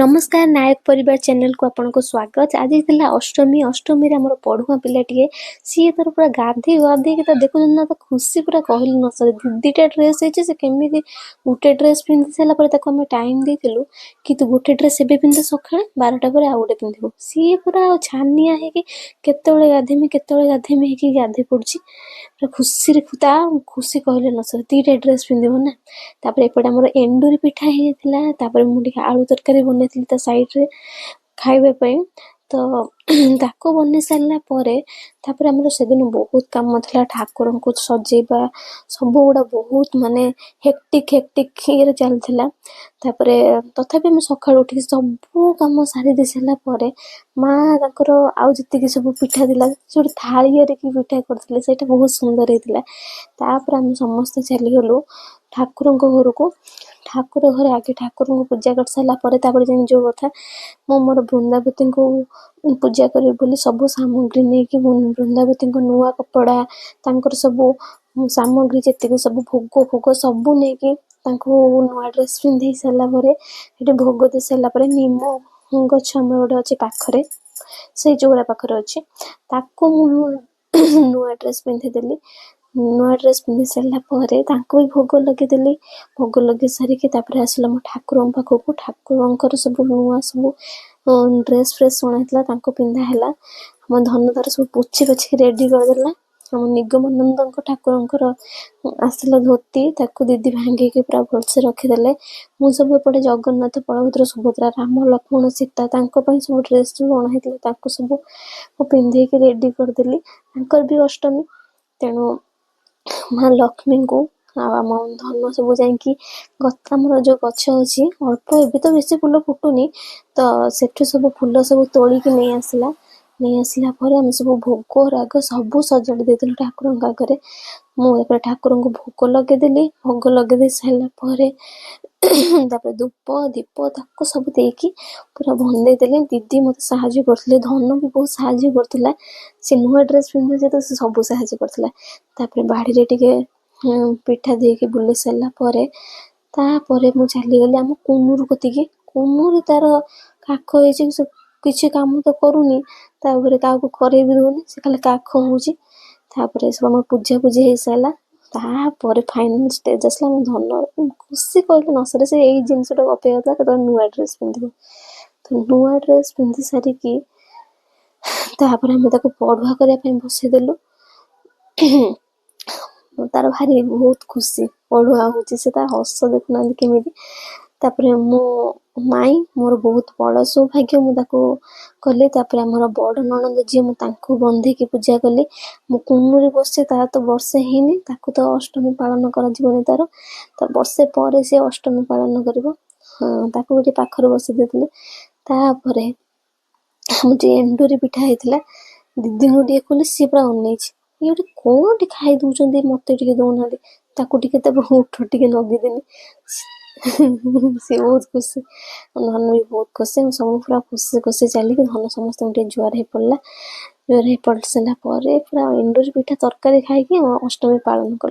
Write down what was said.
ନମସ୍କାର, ନାୟକ ପରିବାର ଚ୍ୟାନେଲକୁ ଆପଣଙ୍କୁ ସ୍ୱାଗତ। ଆଜି ଥିଲା ଅଷ୍ଟମୀ। ଅଷ୍ଟମୀରେ ଆମର ପଢୁଆ ପିଲାଟିଏ, ସିଏ ତାର ପୁରା ଗାଧେଇ ଗାଧେଇକି ତ ଦେଖୁଛନ୍ତି ନା, ତ ଖୁସି ପୁରା କହିଲେ ନ ସରେ। ଦୁଇଟା ଡ୍ରେସ୍ ହେଇଛି। ସେ କେମିତି ଗୋଟେ ଡ୍ରେସ୍ ପିନ୍ଧି ସାରିଲା ପରେ ତାକୁ ଆମେ ଟାଇମ୍ ଦେଇଥିଲୁ କି ତୁ ଗୋଟେ ଡ୍ରେସ୍ ଏବେ ପିନ୍ଧେ ସକାଳେ, 12ଟା ପରେ ଆଉ ଗୋଟେ ପିନ୍ଧିବୁ। ସିଏ ପୁରା ଛାନିଆ ହେଇକି କେତେବେଳେ ଗାଧେଇମି, କେତେବେଳେ ଗାଧେଇମି ହେଇକି ଗାଧେଇ ପଡ଼ୁଛି ପୁରା ଖୁସିରେ। ତା ଖୁସି କହିଲେ ନ ସରେ, ଦୁଇଟା ଡ୍ରେସ୍ ପିନ୍ଧିବ ନା। ତାପରେ ଏପଟେ ଆମର ଏଣ୍ଡୁରି ପିଠା ହେଇଯାଇଥିଲା। ତାପରେ ମୁଁ ଟିକେ ଆଳୁ ତରକାରୀ ବନେଇଥିଲି ତା ସାଇଡ଼୍ରେ ଖାଇବା ପାଇଁ। ତ ତାକୁ ବନେଇ ସାରିଲା ପରେ ତାପରେ ଆମର ସେଦିନ ବହୁତ କାମ ଥିଲା, ଠାକୁରଙ୍କୁ ସଜେଇବା ସବୁ ଗୁଡ଼ା ବହୁତ ମାନେ ହେକ୍ଟିକ୍ ହେକ୍ଟିକ୍ ଇଏରେ ଚାଲିଥିଲା। ତାପରେ ତଥାପି ଆମେ ସକାଳୁ ଉଠିକି ସବୁ କାମ ସାରି ଦେଇ ସାରିଲା ପରେ ମା ତାଙ୍କର ଆଉ ଯେତିକି ସବୁ ପିଠା ଥିଲା, ସେ ଗୋଟେ ଥାଳିଆରେ କି ପିଠା କରିଥିଲେ, ସେଇଟା ବହୁତ ସୁନ୍ଦର ହେଇଥିଲା। ତାପରେ ଆମେ ସମସ୍ତେ ଚାଲିଗଲୁ ଠାକୁରଙ୍କ ଘରକୁ। ଠାକୁର ଘରେ ଆଗେ ଠାକୁରଙ୍କୁ ପୂଜା କରିସାରିଲା ପରେ ତାପରେ ଯାଇକି ଯେଉଁ କଥା, ମୁଁ ମୋର ବୃନ୍ଦାବତୀଙ୍କୁ ପୂଜା କରିବି ବୋଲି ସବୁ ସାମଗ୍ରୀ ନେଇକି, ମୁଁ ବୃନ୍ଦାବତୀଙ୍କ ନୂଆ କପଡ଼ା, ତାଙ୍କର ସବୁ ସାମଗ୍ରୀ ଯେତିକି ସବୁ ଭୋଗ ଫୋଗ ସବୁ ନେଇକି ତାଙ୍କୁ ନୂଆ ଡ୍ରେସ୍ ପିନ୍ଧେଇ ସାରିଲା ପରେ, ସେଠି ଭୋଗ ଦେଇ ସାରିଲା ପରେ, ନିମ ଗଛ ଆମର ଗୋଟେ ଅଛି ପାଖରେ, ସେଇ ଚଉରା ପାଖରେ ଅଛି, ତାକୁ ମୁଁ ନୂଆ ଡ୍ରେସ୍ ପିନ୍ଧେଇଦେଲି। ନୂଆ ଡ୍ରେସ୍ ପିନ୍ଧି ସାରିଲା ପରେ ତାଙ୍କୁ ବି ଭୋଗ ଲଗେଇଦେଲି। ଭୋଗ ଲଗେଇ ସାରିକି ତାପରେ ଆସିଲା ମୋ ଠାକୁରଙ୍କ ପାଖକୁ। ଠାକୁରଙ୍କର ସବୁ ନୂଆ ସବୁ ଡ୍ରେସ୍ ଫ୍ରେସ୍ ଅଣା ହେଇଥିଲା, ତାଙ୍କୁ ପିନ୍ଧା ହେଲା। ଆମ ଧନ ତାର ସବୁ ପୋଛି ପାଛିକି ରେଡ଼ି କରିଦେଲା। ଆମ ନିଗମାନନ୍ଦଙ୍କ ଠାକୁରଙ୍କର ଆସିଲା ଧୋତି, ତାକୁ ଦିଦି ଭାଙ୍ଗିକି ପୁରା ଭଲସେ ରଖିଦେଲେ। ମୁଁ ସବୁ ଏପଟେ ଜଗନ୍ନାଥ, ବଳଭଦ୍ର, ସୁଭଦ୍ରା, ରାମ, ଲକ୍ଷ୍ମଣ, ସୀତା, ତାଙ୍କ ପାଇଁ ସବୁ ଡ୍ରେସ୍ ସବୁ ଅଣା ହେଇଥିଲା, ତାଙ୍କୁ ସବୁ ମୁଁ ପିନ୍ଧେଇକି ରେଡ଼ି କରିଦେଲି। ତାଙ୍କର ବି ଅଷ୍ଟମୀ। ତେଣୁ ମା ଲକ୍ଷ୍ମୀଙ୍କୁ ଆଉ ଆମ ଧନ ସବୁ ଯାଇକି ଆମର ଯେଉଁ ଗଛ ଅଛି ଅଳ୍ପ, ଏବେ ତ ବେଶୀ ଫୁଲ ଫୁଟୁନି, ତ ସେଠୁ ସବୁ ଫୁଲ ସବୁ ତୋଳିକି ନେଇ ଆସିଲା। ନେଇ ଆସିଲା ପରେ ଆମେ ସବୁ ଭୋଗ ରାଗ ସବୁ ସଜାଡ଼ି ଦେଇଥିଲୁ ଠାକୁରଙ୍କ ଆଗରେ। ମୁଁ ତାପରେ ଠାକୁରଙ୍କୁ ଭୋଗ ଲଗେଇଦେଲି। ଭୋଗ ଲଗେଇ ଦେଇ ସାରିଲା ପରେ ତାପରେ ଧୂପ ଦୀପ ତାକୁ ସବୁ ଦେଇକି ପୁରା ବନ୍ଦେଇ ଦେଲି। ଦିଦି ମୋତେ ସାହାଯ୍ୟ କରିଥିଲେ, ଧନ ବି ବହୁତ ସାହାଯ୍ୟ କରିଥିଲା। ସେ ନୂଆ ଡ୍ରେସ୍ ପିନ୍ଧି ଯେହେତୁ ସେ ସବୁ ସାହାଯ୍ୟ କରିଥିଲା। ତାପରେ ବାଡ଼ିରେ ଟିକେ ପିଠା ଦେଇକି ବୁଲେଇ ସାରିଲା ପରେ ତାପରେ ମୁଁ ଚାଲିଗଲି ଆମ କୁନୁରୁ କତିକି। କୁନୁରୁ ତାର କାଖ ହେଇଛି, ସେ କିଛି କାମ ତ କରୁନି, ତାପରେ କାହାକୁ କରେଇ ବି ଦେଉନି, ସେ ଖାଲି କାଖ ହେଉଛି। ତାପରେ ସବୁ ଆମର ପୂଜା ପୂଜି ହେଇସାରିଲା। ତାପରେ ଫାଇନାଲ୍ ଷ୍ଟେଜ୍ ଆସିଲା। ଆମ ଧନ ଖୁସି କହିଲେ ନ ସରେ। ସେ ଏଇ ଜିନିଷଟାକୁ ଅପେକ୍ଷା କରିଥିଲା, କେତେବେଳେ ନୂଆ ଡ୍ରେସ୍ ପିନ୍ଧିବ। ତ ନୂଆ ଡ୍ରେସ୍ ପିନ୍ଧି ସାରିକି ତାପରେ ଆମେ ତାକୁ ପଢ଼ୁଆ କରିବା ପାଇଁ ବସେଇଦେଲୁ। ତାର ଭାରି ବହୁତ ଖୁସି, ପଢ଼ୁଆ ହେଉଛି ସେ, ତା ହସ ଦେଖୁନାହାନ୍ତି କେମିତି। ତାପରେ ମୋ ମାଇଁ, ମୋର ବହୁତ ବଡ଼ ସୌଭାଗ୍ୟ, ମୁଁ ତାକୁ କଲି। ତାପରେ ଆମର ବଡ଼ ନଣନ୍ଦ ଯିଏ, ମୁଁ ତାଙ୍କୁ ବନ୍ଧେଇକି ପୂଜା କଲି। ମୁଁ କୁନୁରେ ବସେ, ତାର ତ ବର୍ଷେ ହେଇନି, ତାକୁ ତ ଅଷ୍ଟମୀ ପାଳନ କରାଯିବନି ତାର, ତ ବର୍ଷେ ପରେ ସେ ଅଷ୍ଟମୀ ପାଳନ କରିବ। ହଁ, ତାକୁ ଗୋଟେ ପାଖରେ ବସେଇ ଦେଇଥିଲି। ତାପରେ ଆମର ଯେଉଁ ଏଣ୍ଡୁରି ପିଠା ହେଇଥିଲା, ଦିଦିଙ୍କୁ ଟିକେ କଲି, ସିଏ ପୁରା ଅନେଇଛି, ଇଏ ଗୋଟେ କ'ଣ ଟିକେ ଖାଇ ଦେଉଛନ୍ତି, ମୋତେ ଟିକେ ଦେଉନାହାନ୍ତି। ତାକୁ ଟିକେ ତାପରେ ଓଠ ଟିକେ ଲଗେଇଦେଲି, ସିଏ ବହୁତ ଖୁସି, ଧନ ବି ବହୁତ ଖୁସି। ଆମେ ସବୁ ପୁରା ଖୁସି ଖୁସି ଚାଲିକି ଧନ ସମସ୍ତଙ୍କୁ ଟିକେ ଜୁହାର ହେଇ ପଡ଼ିଲା। ଜୁହାର ହେଇ ପଡ଼ି ସାରିଲା ପରେ ପୁରା ଏଣ୍ଡୁରି ପିଠା ତରକାରୀ ଖାଇକି ଆମ ଅଷ୍ଟମୀ ପାଳନ କଲୁ।